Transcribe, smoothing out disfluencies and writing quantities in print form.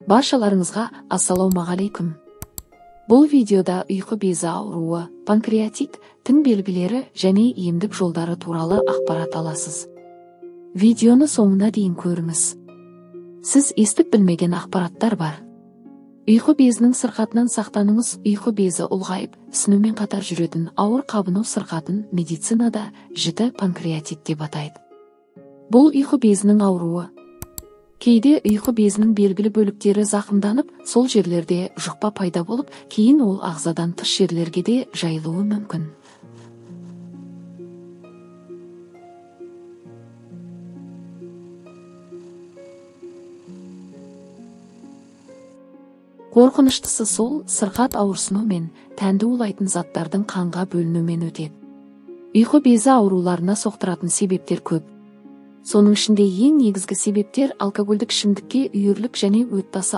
Баршаларыңызға ассалаумағалейкум. Бұл видеода ұйқы безі ауруы, панкреатит, тің белгілері және емдік жолдары туралы ақпарат аласыз. Видеоны соңына дейін көріңіз. Сіз естіп білмеген ақпараттар бар. Ұйқы безінің сырқатынан сақтаныңыз. Ұйқы безі ұлғайып, ісінумен қатар жүретін ауыр қабыну сырқатын медицинада жіті панкреатит деп атайды. Бұл ұйқы безінің ауруы. Кейде ұйқы безінің белгілі бөліктері зақымданып, сол жерлерде жұқпа пайда болып, кейін ол ағзадан тыс жерлерге де жайылуы мүмкін. Қорқыныштысы сол, сырқат ауырсыну мен тәнді улайтын заттардың қанға бөлінумен өтеді. Ұйқы безі ауруларына соқтыратын себептер көп. Соның ішінде ең негізгі себептер алкогольдік ішімдікке үйірлік және өт тасы